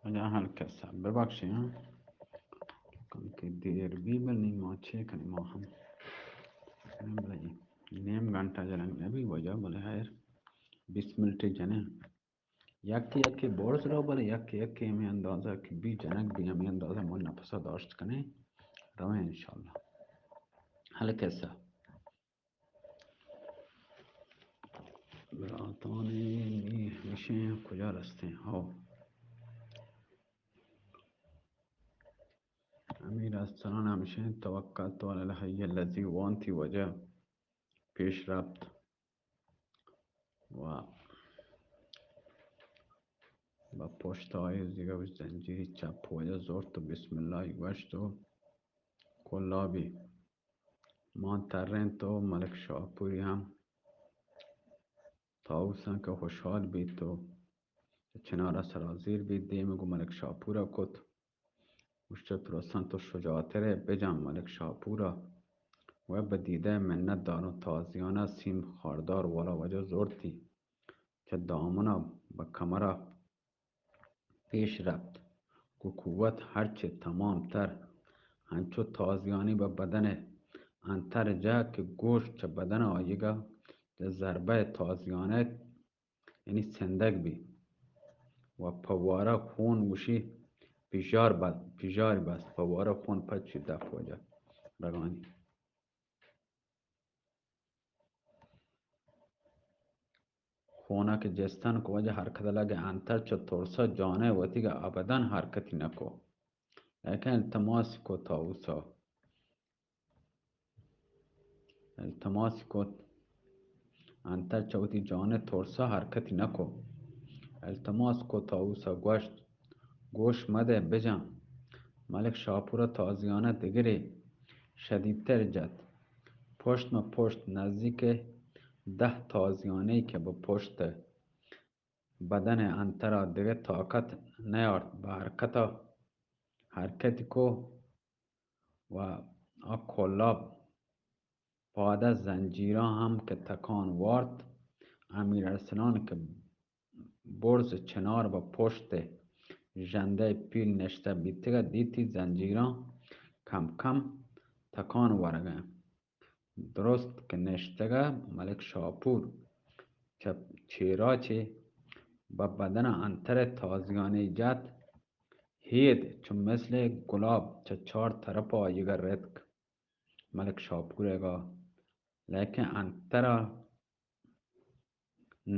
واجہ ہلکے سا ببخشے ہاں، کمکے دیر بی، بل نی ما چے کنیں، ما ہم بلے نیم گھنٹہ جنگ نبی واجہ، بلے خیر بیست منٹ جنیں۔ یکے یکے برز رو، بلے یکے یکے ہمے اندازہ کہ بی جنگ بی، ہمے اندازہ ما نفسا داشت کنیں، رویں انشاءاللہ۔ ہلکے سا براتانی نی ہمشیں کجا رستیں؟ ہو۔ امیر ارسلان ہمشیں توکلت علی الحی الذی وانتی واجہ پیش رفت و با پشت آئی دیگہ زنجیری چپ واجہ زرت و بسم اللہ گوشت و کلابی مان ترینت و ملک شاپوری ہم طاووساں کہ خوشحال بیت و چنارا سرازیر بیت، دیم گوں ملک شاپورا کت۔ گوشت، ترساں تو شجاعترے، بجن ملک شاپورا و بہ دیدہ منت داروں، تازیانہ سیم خاردار والا واجہ زرتی، چہ دامنا بہ کمرا پیش رپت، گوں قوت ہرچے تمام تر، انچو تازیانی بہ بدن ء انتر جہ کہ گوشت چہ بدن آیگا چہ ضربہ تازیانہ یعنی سندگ بی و پوارہ خون گوشی پیژار بست، پیژاری بست، پوارہ خون پچی دپ واجہ رگانی۔ خونا کہ جستن کو واجہ حرکت لگے، انتر چہ ترسا جانہ وتیگا ابداً حرکتی نکو۔ لیکن التماس کو طاووسا، التماس کو انتر چہ وتی جانہ ترسا حرکتی نکو۔ التماس کو طاووسا گوشت، گوش مدہ، بجن۔ ملک شاپورا تازیانہ دگرے شدیدتر جت۔ پشت مہ پشت نزدیک دہ تازیانہ کہ بہ پشت بدن انترا دگہ طاقت نیارت، بہ حرکتا حرکتی کو و آ کلاب پادہ زنجیراں ہم کہ تکان وارت، امیر ارسلان کہ برز چنار بہ پشت ژندہ پیل نشتہ بیتگا دیتی زنجیراں کم کم تکان ورگا انت۔ درست کہ نشتگا ملک شاپور چہ چیرا چے بہ بدن انتر تازیانے جت، ہید چو مثل گلاب چہ چار طرف آیگا رتک۔ ملک شاپورئیگا لیکن انترا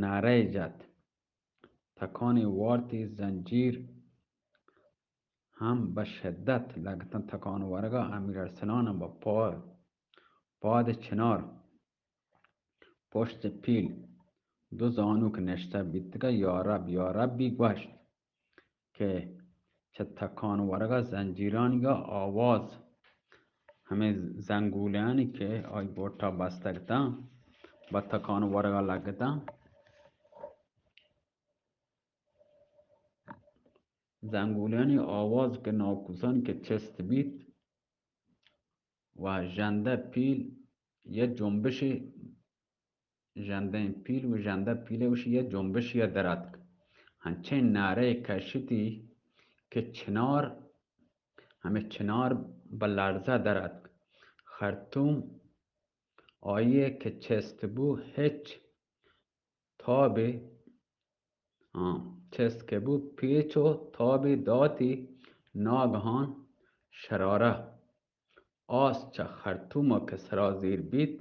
نعرہ جت، تکانی وارتی زنجیر ہم بہ شدت لگتن تکان ورگا۔ امیر ارسلان ہم بہ پا-، پاد چنار پشت پیل دو زانوک نشتہ بیتگا، یا رب، یا رب بی گوشت۔ کہ چہ تکان ورگا زنجیرانیگا آواز ہمے زنگولیانی کہ آئی بوٹا بستگتاں بہ تکان ورگا لگتاں، زنگولیانی آواز کہ ناکوسان کہ چست بیت، و ژندہ پیل یا جنبشے، ژندیں پیل و ژندہ پیلے گوشی یا جنبشے یا در اتک۔ ہنچیں نعرہ کشتی کہ چنار، ہمے چنار بہ لرزہ در اتک۔ خرطوم آئی کہ چست بو ہچ تابے، آ، چست کہ بو، پیچ و تابے داتی، ناگہان شرارہ آس چہ خرطوما کہ سرازیر بیت،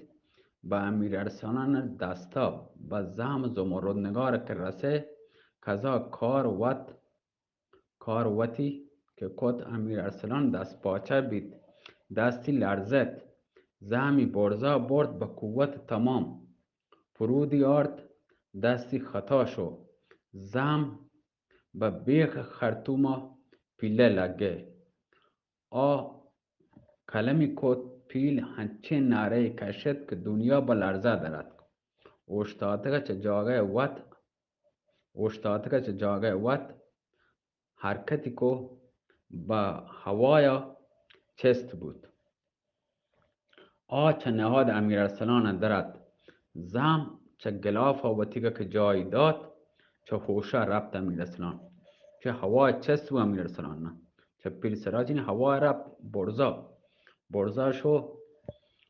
بہ امیر ارسلان دستا بہ زہم زمرد نگار کہ رسے، کزا کار وت کار وتی کہ کت امیر ارسلان دست پاچہ بیت، دستی لرزت، زہمی برزا برت بہ قوت تمام، پرودی آرت، دستی خطا شو، زہم بہ بیخ خرطوما پیلہ لگے۔ آ کلمی کت، پیل ہنچیں نعرہ کشت کہ دنیا بہ لرزہ در اتک۔ اوشتاتگا چہ جاگہ وت، اوشتاتگا چہ جاگہ وت، حرکتی کو بہ ہوایا چست بوت۔ آ چہ نہاد امیر ارسلان در ات۔ زہم چہ گلافا وتیگا کہ جائی دات، چہ ہوشا رپت امیر ارسلان۔ چہ ہوا چست بو امیر ارسلان نا۔ چہ پل سرا چنی ہوا رپت برزا۔ برزا شو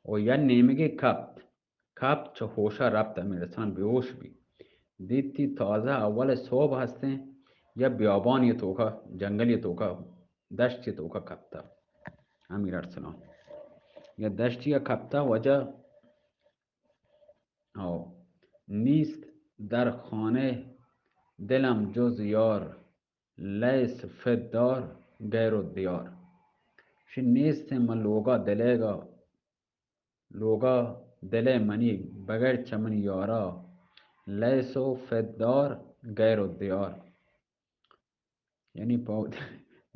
و یا نیمگے کپت۔ کپت چہ ہوشا رپت، امیر ارسلان بیہوش بی۔ دیتی تازہ اول صبح ہستیں، یا بیابانی توکا، جنگلی توکا، دشتی توکا کپتا امیر ارسلان۔ یا دشتی کپتا وجہ او، نیست در خانه دلم جز یار، لیس فدار غیر الدیار۔ شی نیست من لوگا دلیگا، لوگا دل منی بغیر چہ منی یارا، لیس و فدار غیر الدیار۔ یعنی پہ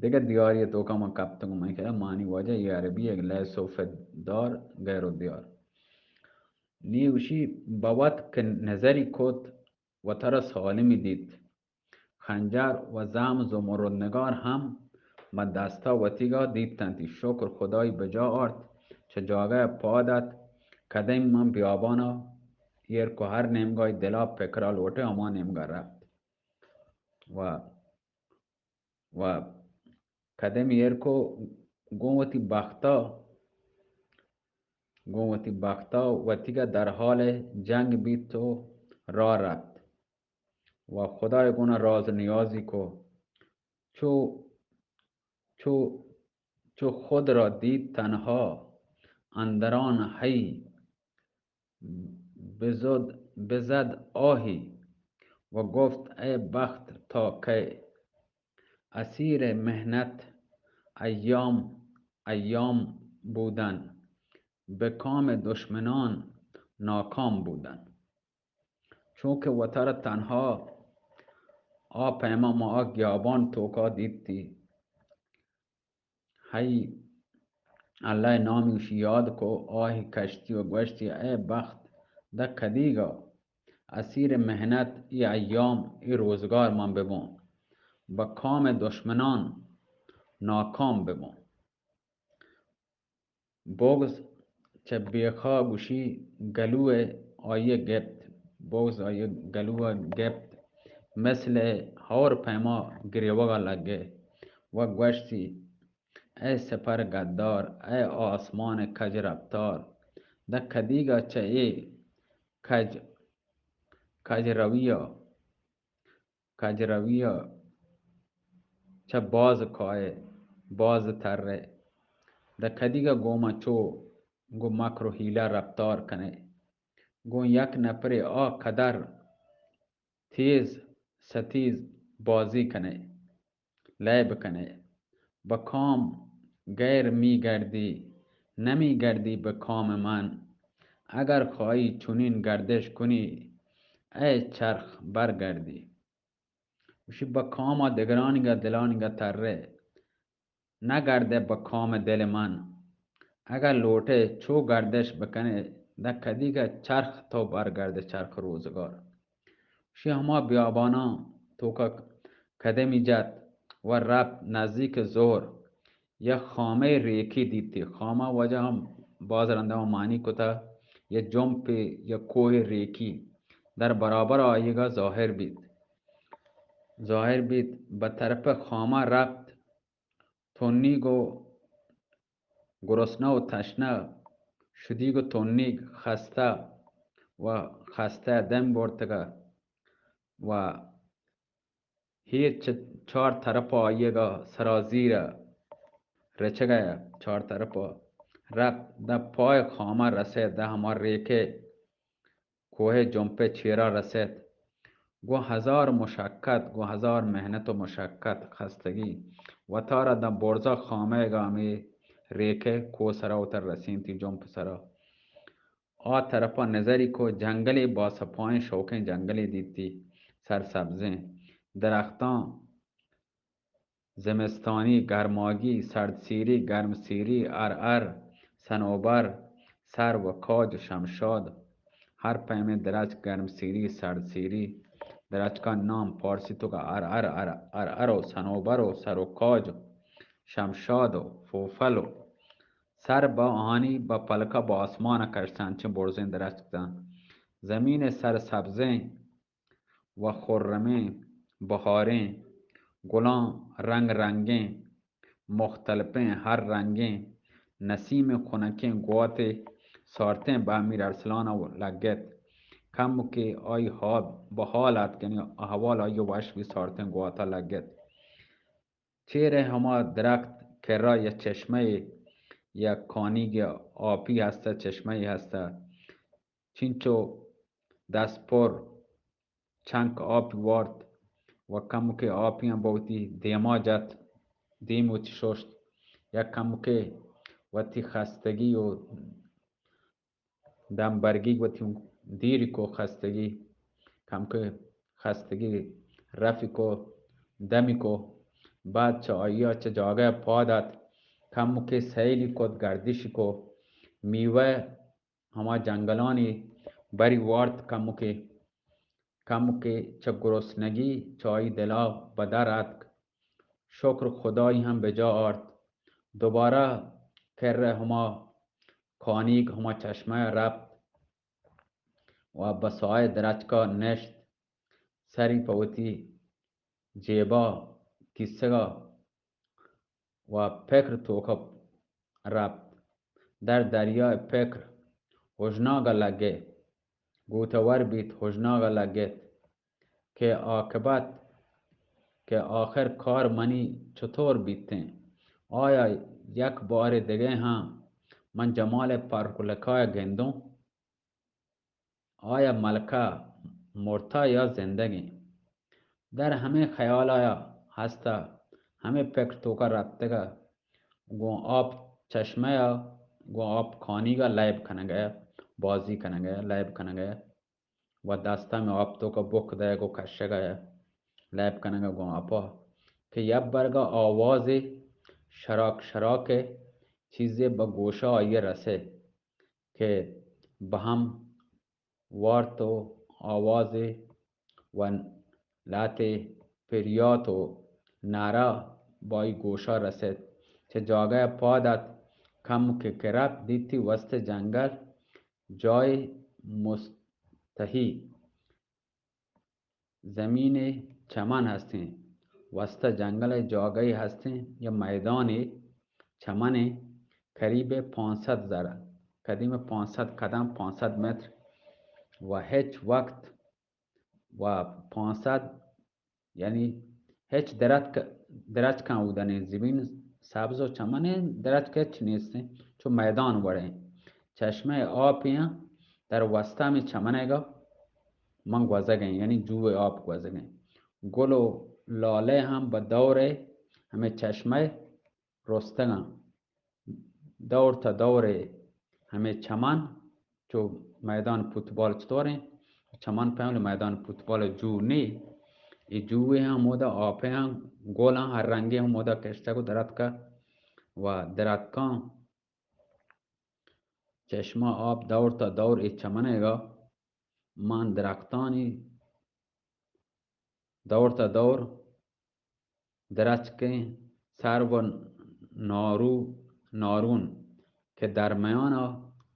دگہ دیاری توکا من کپتگوں، من کہا مانی واجہ یہ عربی ہے، لیس و فدار غیر الدیار۔ نی گوشی بوت کہ نظری کت وترا سالمی دیت۔ خنجر و زم زمرد نگار ہم من دستا وتیگا دیتنتی۔ شکر خدای بجا آرت، چہ جاگہ پاد ات، کدیم من بیابانا ایر کو ہر نیمگای دلا پکرا لوٹے ہما نیمگا رفت۔ و و کدم ایر کو گوں وتی بختا، گوں وتی بختا وتیگا در حال جنگ بیت و را رفت و خدای گونا راز نیازی کو۔ چو، چو، چو خود را دید تنها اندران حی بزد، بزد آهی و گفت: ای بخت تا کی اسیر محنت ایام، ایام بودن، به کام دشمنان ناکام بودن. چونکہ وتارا تنہا آ پیما ما آ گیابان توکا دیتی۔ ہئی اللہ ءِ نام ایشی یاد کو، آہی کشتی و گوشتی: اے بخت، داں کدیگا اسیر محنت ای ایام، ای روزگار من ببوں، بہ کام دشمنان ناکام ببوں۔ بغض چہ بیخا گوشی گلو ءَ آئی ءَ گپت، بغض آئی ءَ گلو ءَ گپت، مثل ہور پیما گریوگا لگے و گوشتی: اے سپر گدار، اے آسمان کج رفتار، داں کدیگا چہ اے کج، کج رویا کجروی ءَ چہ باز کائے، باز ترے، داں کدیگا گوں ما چو گوں مکر و حیلہ رفتار کنے، گوں یک نپرے آ قدر تیز ستیز بازی کنے، لیب کنے۔ بہ کام غیر می گردی، نمی گردی بہ کام من۔ اگر خواہی چنین گردش کنی، اے چرخ برگردی۔ گوشی، بہ کام ءَ دگرانیگ ءَ دلانیگ ءَ ترے، نہ گردے بہ کام دل من۔ اگاں لوٹے چو گردش بکنے، داں کدیگ ءَ چرخ تو برگردے چرخ روزگار۔ گوشی، ہما بیاباناں توکا قدمی جت و رپت نزدیک ظہر۔ یک خامہ ریکی دیتی۔ خامہ واجہ ہم باز رندا ما معنی کتا، یک جمپے، یک کوہ ریکی در برابر آئیگا ظاہر بیت۔ ظاہر بیت، بہ طرف خامہ رپت، تنیگ و گرسنہ و تشنہ، شدیگ و تنیگ، خستہ و خستہ دم برتگا و ہیر چہ چار طرف آئیگا سرازیر رچگا، چار طرف رپت، داں پائے خامہ رسے، داں ہما ریکے کوہ جمپے چیرا رسیت۔ گوں ہزار مشقت، گوں ہزار محنت و مشقت خستگی وتارا داں برزا خامہ گا ہمے ریکے کوہ سرا وتر رسینتی جمپ سرا۔ آ طرفا نظری کو، جنگلے، باسپائیں شوکیں جنگلے دیتی، سرسبزیں درختاں، زمستانی، گرماگی، سرد سیری، گرم سیری، ار ار، سنوبر، سر و کاج و شمشاد۔ ہر پیمیں درچک، گرم سیری، سرد سیری، درچکان نام پارسی توکا ار ار، ار ار و سنوبر و سر و کاج و شمشاد و فوفل و سر با آنی با پلکا با آسمان کشتن، چہ برزیں درچک دان۔ زمین سر سبزیں و خرمیں، بہاریں، گلاں رنگ رنگیں، مختلفیں ہر رنگیں، نسیم خنکیں گواتے سارتیں بہ امیر ارسلان ءَ لگت۔ کمکے آئی ہا-، بحال ات، یعنی احوال آئی وش بی، سارتیں گواتا لگت۔ چیر ءَ ہما درخت کرا یا چشمہ، یا کانیگ آپی ہستہ، چشمہ ہستہ۔ چنچو دست پر چنک آپی وارت و کمکے آپیاں بہ وتی دیما جت، دیم وتی ششت، یک کمکے وتی خستگی و دم برگی وتی دیری کو، خستگی، کمکے خستگی رفی کو، دمی کو۔ بعد چہ آئیا چہ جاگہ پاد ات، کمکے سیلی کت، گردشی کو، میوہ ہما جنگلانی بری وارت، کمکے، کمکے چہ گرسنگی چہ آئی دلا بدر اتک۔ شکر خدائی ہم بجا آرت۔ دوبارہ کر ہما کانیگ، ہما چشمہ رپت و بسائے درچکا نشت۔ سری پہ وتی جیبا کیسگا و پکر توکا رپت۔ در دریائے پکر ہژناگا لگت، گوتور بیت، ہژناگا لگت کہ عاقبت، کہ آخر کار منی چطور بیتیں؟ آیا یک بار دگہ ہم من جمال پرکلکایا گندوں؟ آیا ملکہ مرتا یا زندگیں؟ در ہمے خیالایا ہستا، ہمے پکر توکا رپتگا، گوں آپ چشمہ ءَ، گوں آپ کانیگ ءَ لیب کنگ ءَ، بازی کنگ ءَ، لیب کنگ ءَ، و دست ہمے آپ توکا بک دئیگ و کشگ ءَ، لیب کنگ ءَ گوں آپ ءَ کہ یک برگا آوازے شراک شراک ءَ چیزے بہ گوشا آئی ءَ رسے کہ بہم وارت و آوازے و لہتے پریات و نعرہ بائی گوشا رست۔ چہ جاگہ پاد ات، کم کہ کرپ دیتی وسط جنگل جای مستحی زمین چمن ہستیں۔ وسط جنگل جاگہی ہستیں یا میدان چمن قریب پانصد ذرہ، قدیم پانصد قدم، پانصد متر و ہچ وقت و پانصد، یعنی ہچ درچک، درچکاں اودنیں زمین سبز و چمنیں، درچک ہچ نیستیں، چو میدان وڑیں۔ چشمہ آپیاں در وسط ہمیں چمنگا من گوزگیں، یعنی جوئے آپ گوزگیں۔ گل و لالہ ہم بہ دور ہمیں چشمہ رستگاں۔ دور تا دور ہمیں چمن چو میدان فوتبال چطوریں؟ چمن پہل میدان فوتبال جو نی، اے جوئے ہم ہمودا، آپے ہم گولاں ہر رنگے ہمودا کشتگ و درتکا و درتکاں چشمہ آپ دور تا دور اے چمنگا مان درختانی دور تا دور درچکیں سرو و نارو، نارون کہ در میانا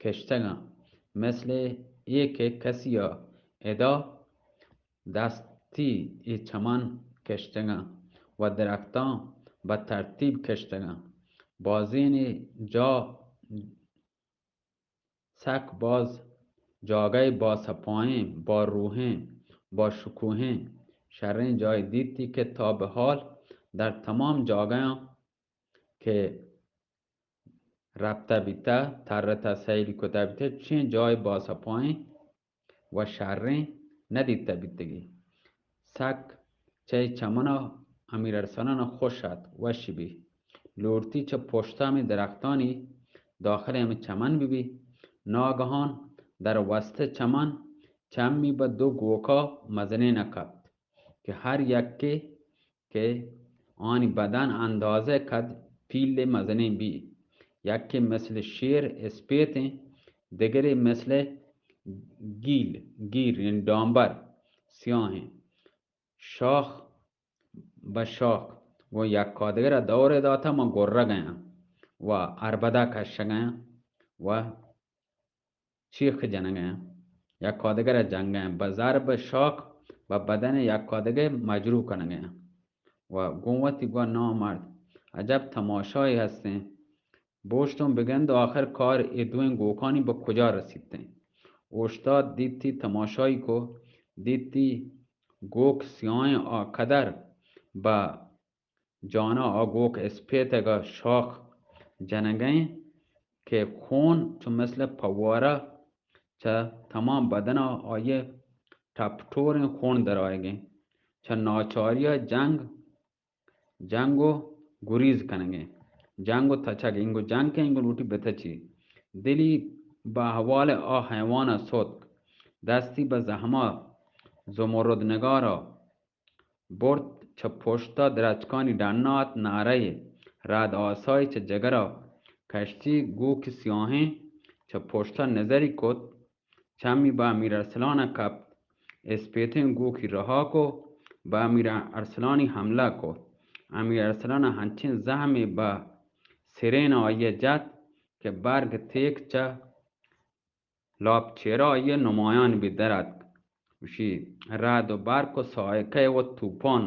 کشتگاں، مثل اے کہ کسیا ادا دستی اے چمن کشتگاں و درختاں بہ ترتیب کشتگاں۔ بازینے جا سک باز جاگہے با سپائیں، با روحیں، با شکوہیں، شریں جاہے دیتی کہ تا بہ حال در تمام جاگہاں کہ رپتہ بیتہ، ترتہ سیل کتہ بیتہ، چیں جاہے با سپائیں و شریں نہ دیتہ بیتگی۔ سک چہ اے چمنا امیر ارسلان خوش ات، وش بی۔ لوٹتی چہ پشتا ہمے درختانی داخل ہمے چمن ببی۔ ناگہان در وسط چمن چمی بہ دو گوکا مزنین کپت کہ ہر یکے کہ آنی بدن اندازہ قد پیل مزنیں بی۔ یکے مثل شیر اسپیتیں، دگرے مثل گیل، گیر، یعنی ڈامبر سیاہیں۔ شاخ بہ شاخ گوں یکادگرا دور داتہ، ما گرگیاں و اربدہ کشگیاں و چیخ جنگ ء، یکادگر ء جنگ ء، بہ ضرب شاک بہ بدن یکادگر مجروح کنگ ء۔ و گوں وتی گوا نامرد، عجب تماشائے ہستیں۔ بوشتوں بگند آخر کار اے دوئیں گوکانی بہ کجا رسیتیں۔ اوشتات دیتی تماشائی کو، دیتی گوک سیاہیں آ قدر بہ جانا آ گوک اسپیتگ ء شاخ جنگیں کہ خون چو مثل پوارہ چہ تمام بدن ء آئی ء ٹپ ٹوریں خون درآیگیں۔ چہ ناچاری ء جنگ، جنگ و گریز کنگیں۔ جنگ و تچگ، اینگو جنگ کہ اینگو لوٹی بتچی۔ دلی بہ احوال آ حیوان ء ستک۔ دستی بہ زہما زمرد نگار ء برت، چہ پشت ء درچکانی ڈن ء ات، نعرہ ء رد آسائی چہ جگر ء کشتی، گوک سیاہیں چہ پشت ء نظری کت، چمی بہ امیر ارسلان ء کپت، اسپیتیں گوکی رہا کو، بہ امیر ارسلانی حملہ کو۔ امیر ارسلان ء ہنچیں زہمے بہ سرین آئی ء جت کہ برگ تیک چہ لاپ چیرا آئی ء نمایان بیت، در اتک۔ گوشی، رعد و برق و صاعقہ و طوفان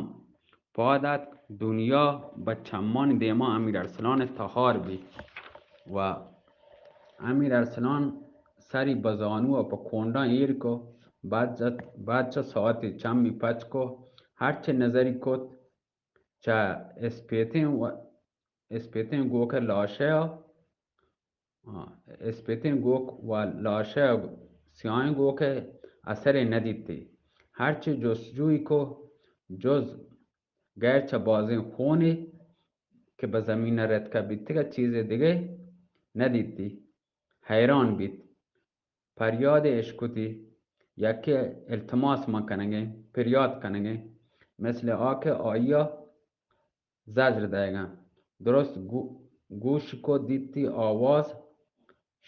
پاد اتک، دنیا بہ چمانی دیما امیر ارسلان ء تہار بیت و امیر ارسلان سری بہ زانو ء پہ کونڈاں ایر کو، بعد چہ، بعد چہ ساعتے چمی پچ کو، ہرچے نظری کت، چہ اسپیتیں و اسپیتیں گوک ء لاشے ء، آ، اسپیتیں گوک و لاشے ء سیاہیں گوک ء اثرے نہ دیتی۔ ہرچی جستجوئی کو، جز غیر چہ بازیں خونے کہ بہ زمین ء رتکہ بیتگ ء چیزے دگہ نہ دیتی۔ حیران بیت۔ پریادے اشکتی، یکے التماس من کنگیں، پریات کنگیں، مثل آ کہ آئیا زجر دئیگاں۔ درست گو-، گوش کو دیتی آواز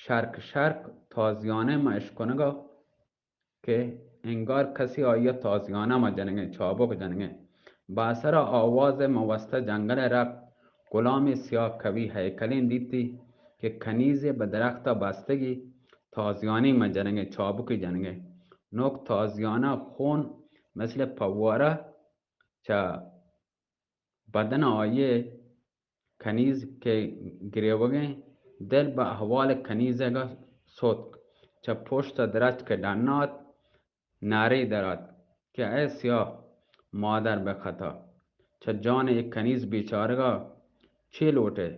شرک شرک تازیانہ من اشکنگا کہ انگار کسی آئیا تازیانہ من جنگیں، چابک جنگیں۔ باسرا آواز من وسطہ جنگل رفت، غلامے سیاہ کوی ہیکلیں دیتی کہ کنیزے بہ درختا بستگی، تازیانی من جنگیں، چابکی جنگیں۔ نوک تازیانا خون مثل پوارہ چہ بدن آئی کنیز کہ گریوگیں، دل بہ احوال کنیزگا ستک، چہ پشت درچک ڈنات، نعرے درات کہ اے سیاہ مادر بہ خطا، چہ جان اے کنیز بیچارگا چے لوٹے؟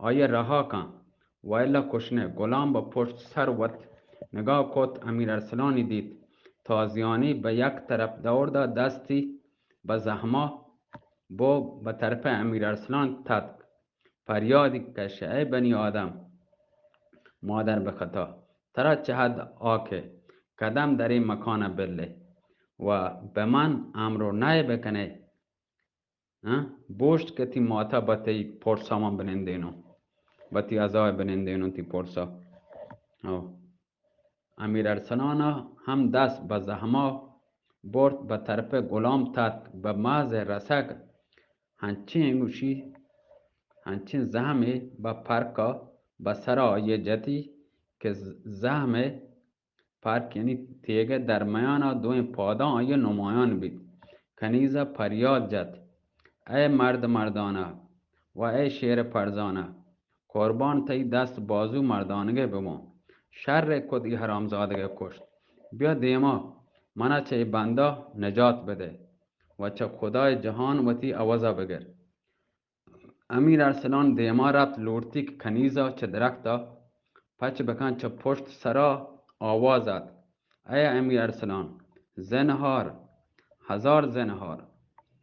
آئی رہا کن، ویلا کشنے۔ غلام بہ پشت سر وت نگاہ کت، امیر ارسلانی دیت، تازیانی بہ یک طرف دور دا، دستی بہ زہما بو بہ طرف امیر ارسلان تتک، پریادی کش، اے بنی آدم، مادر بہ خطا، ترا چہ حد آکے قدم در اے مکان بلے و بہ من امر و نہی بکنے؟ ہاں؟ بوشت کہ تی ماتا بہ تئی پرسا من بنندینوں، بہ تی عزا بنندینوں تی پرسا۔ او۔ امیر ارسلان ہم دست بہ زہما برت، بہ طرف غلام تتک، بہ محض رسگ ہنچیں گوشی، ہنچیں زہمے بہ پرکا بہ سرا آئی جتی کہ زہمے پرک یعنی تیگہ درمیانا دوئیں پاداں آئی نمایان بیت۔ کنیزا پریاد جت، اے مرد مردانا و اے شیر پرزانا، قربان تئی دست بازو مردانگے بباں۔ شر کت، ای حرامزادگے کشت۔ بیا دیما، منا چہ ای بندا نجات بدے و چہ خدای جہان وتی عوضا بگر۔ امیر ارسلان دیما رپت، لوٹتی کہ کنیزا چہ درختا پچ بکن۔ چہ پشت سرا آواز ات، اے امیر ارسلان، زنہار، ہزار زنہار،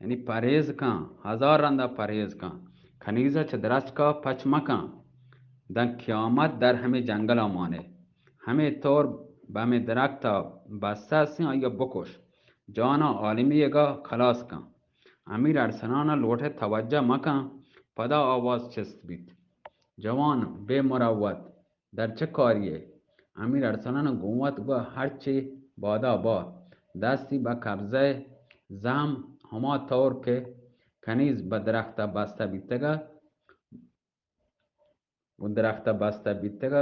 یعنی پرہیز کن، ہزار رندا پرہیز کن، کنیزا چہ درچکا پچ مکن، داں قیامت در ہمے جنگلا مانے۔ ہمے طور بہ ہمے درختا بستہ ہستیں، آئیا بکش، جانا عالمیگا خلاص کن۔ امیر ارسلانا لوٹے توجہ مکن، پدا آواز چست بیت، جوان، بے مروت، در چہ کاریئے؟ امیر ارسلان گوں وت گو ہرچے بادا با، دستی بہ قبضہ زہم، ہما طور کہ کنیز بہ درختا بستہ بیتگا، گوں درختا بستہ بیتگا،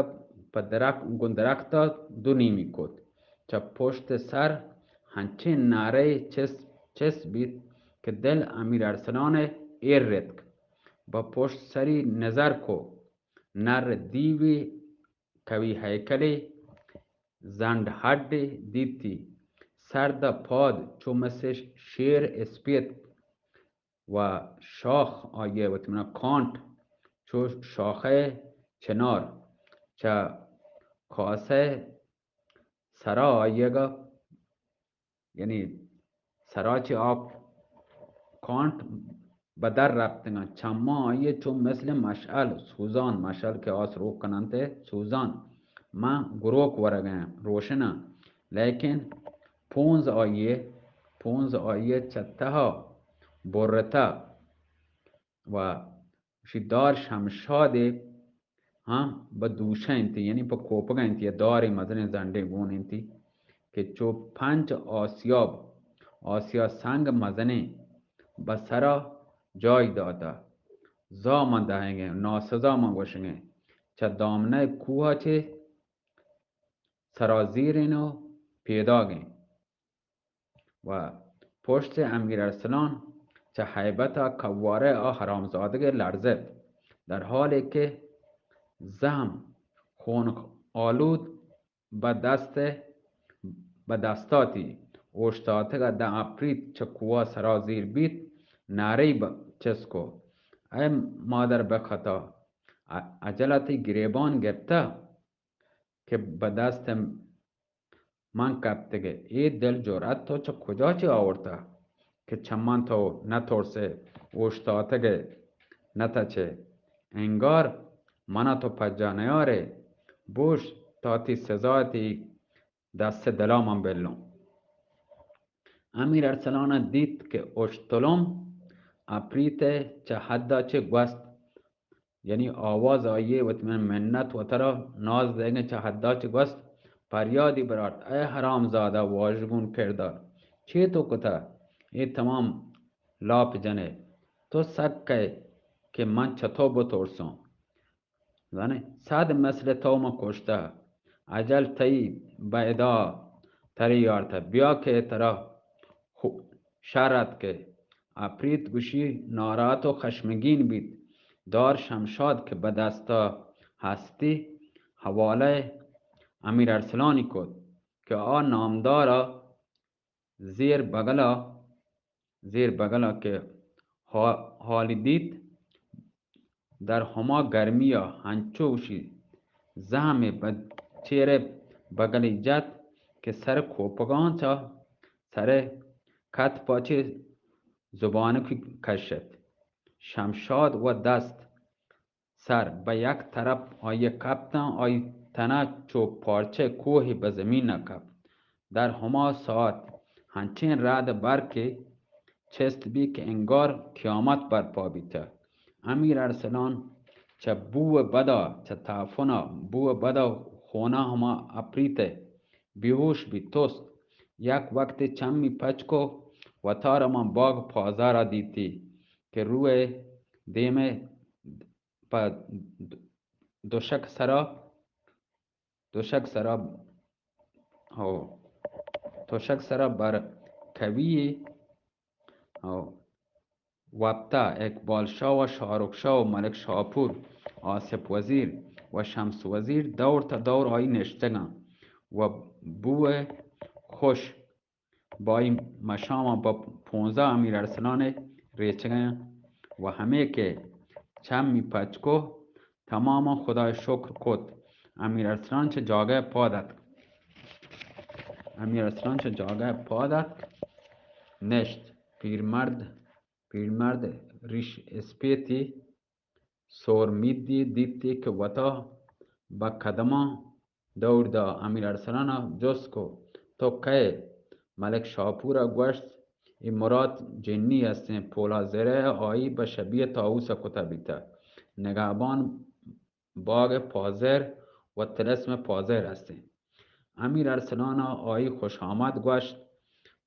پہ درخت، گوں درختا دو نیمی کت۔ چہ پشت سر ہنچیں نعرہ چست، چست بیت، کہ دل امیر ارسلان ء ایر رتک۔ بہ پشت سری نظر کو، نر دیوی قوی ہیکلی، زنڈ ہڈی دیتی، سر دہ پاد چو مثل شیر اسپیت و شاخ آئی ء وتی منا کانٹ چو شاخہ چنار چہ کاسہ سرا آئی ء گا، یعنی سرا چہ آ کانٹ بدر رپتگاں۔ چماں آئی ء چو مثل مشعل سوزان، مشعل کہ آس روک کننت ء سوزان، من گروک ورگاں، روشناں، لیکن پونز آئی ء، پونز آئی ء چہ تہا برتہ و شی دار شمشادے ہاں بہ دوشہ انتی، یعنی پہ کوپگا انتی، یا دارے مزنیں زنڈے گون انتی کہ چو پنچ آسیاب، آسیا سنگ مزنیں بہ سرا جای داتا۔ زا من دہنگیں، ناسزا من گوشنگیں، چہ دامنہ کوہ چے سرازیرین و پیداگیں۔ و پشت امیر ارسلان چہ ہیبت ء کوارہ آ حرامزادگ لرزت، در حالی کہ زہم خون آلود بہ دست، بہ دستاتی اوشتاتگ ء داں اپریت چہ کوہ سرازیر بیت، نعرہی بہ چست کو، اے مادر بہ خطا، ا-، اجل ء تئی گریبان گپتہ کہ بہ دست من کپتگ ئے۔ اے دل جرأت تو چہ کجا چہ آورتہ کہ چہ من تو نہ ترس ئے، اوشتاتگ ئے، نہ تچ ئے؟ انگار منا تو پجا نیار ئے۔ بوش، تا تئی سزا تئی دست دلا من بلوں۔ امیر ارسلان ء دیت کہ اشتلم اپریت ء چہ حد ء چہ گوست، یعنی آواز آئی ء وت من منت وترا ناز دئیگیں چہ حد ء چہ گوست، پریادی برارت، اے حرام زادہ واژگون کردار، چے تو کتہ؟ اے تمام لاپ جن ئے، تو سک کئے کہ من چہ تو بترساں؟ زانے، صد مثل تو من کشتہ، اجل تئی بہ ادا تری آرتہ، بیا کہ ترا خو-، شر اتک۔ اپریت گوشی ناراحت و خشمگین بیت، دار شمشاد کہ بہ دستا ہستی حوالہ امیر ارسلانی کت کہ آ نامدارا زیر بگلا، زیر بگلا کہ ہا-، حالی دیت، در ہما گرمیا ہنچو گوشی زہمے بہ چیرے بگلی جت کہ سر کوپگاں چہ سر کت پاچے زبانکی کشت۔ شمشاد و دست سر بہ یک طرپ آئی ء کپتاں، آئی تنا چو پارچہ کوہے بہ زمین ء کپت۔ در ہما ساعت ہنچیں رعد ء برکے چست بی کہ انگار قیامت برپا بیتہ۔ امیر ارسلان چہ بو ء بدا، چہ تعفن ء بو ء بدا خونا ہما اپریت ء بیہوش بیت، تست۔ یک وقتے چمی پچ کو، وتارا من باغ پازارا دیتی کہ روئے دیمے پہ دوشک سرا، دوشک سرا، ہو، توشک سرا بر کوی، ہو، وپتا اقبال شاہ و شاہ رخ شاہ و ملک شاپور، آصف وزیر و شمس وزیر دور تا دور آئی نشتگاں و بوئے خوش بائی مشاماں پہ پونزدہ امیر ارسلان ء ریچگ ء و ہمے کہ چمی پچ کو، تماماں خدائے شکر کت۔ امیر ارسلان چہ جاگہ ء پاد اتک۔ امیر ارسلان چہ جاگہ ء پاد اتک، نشت۔ پیرمرد، پیرمرد ریش اسپیتی سور میدی دیتی کہ وتا بہ قدماں دور دا۔ امیر ارسلان ء جست کو، تو کئے؟ ملک شاپور ء گوشت، اے مراد جنی استیں، پولا زرہ ء آئی بہ شبیہ طاووس ء کتہ بیتہ۔ نگہبان باغ پازر و طلسم پازر استیں۔ امیر ارسلان ء آئی خوش آمد گوشت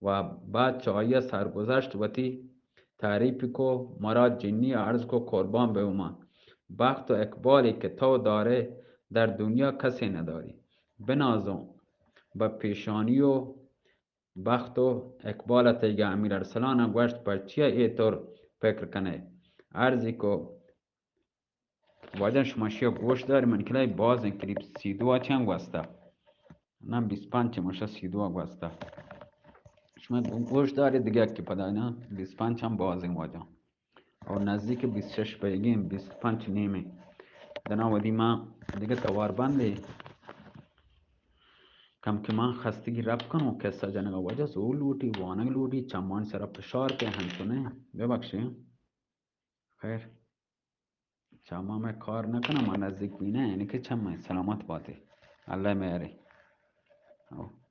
و بعد چہ آئی ء سرگذشت وتی تعریفی کو، مراد جنی ء عرض کو، قربان بہ من، بخت و اقبالے کہ تو دارے در دنیا کسے نداری۔ بنازوں بہ پیشانی و بخت و اقبال ءَ تئیگا امیر ارسلان ءَ گوشت، پرچیا اے طور فکر کنئے؟ عرضی کو، واجہ شما شیا گوش داری، من کلای بازیں، قریب سی دو ءَ چند گوستا؟ نہ، بیست پنچ، مشا سی دو ءَ گوستا۔ شما گوش داری دگہ کہ پدا نہ، بیست پنچ ہم بازیں واجہ۔ اور نزدیک بیست شش پیگیں، بیست پنچ نیمیں۔ دنا ودی ما دگہ توار بندے۔ کم کہ من خستگی رپ کنوں، قصہ جنگ ءَ واجہ زور لوٹی، وانگ لوٹی، چمان سرا فشار پہ ہنچو نے، ببخشے۔ خیر، چما میں کار نہ کناں، من نزدیک بھی نہ، یعنی کہ چم میں سلامت باتے۔ اللہ مہرے۔ او۔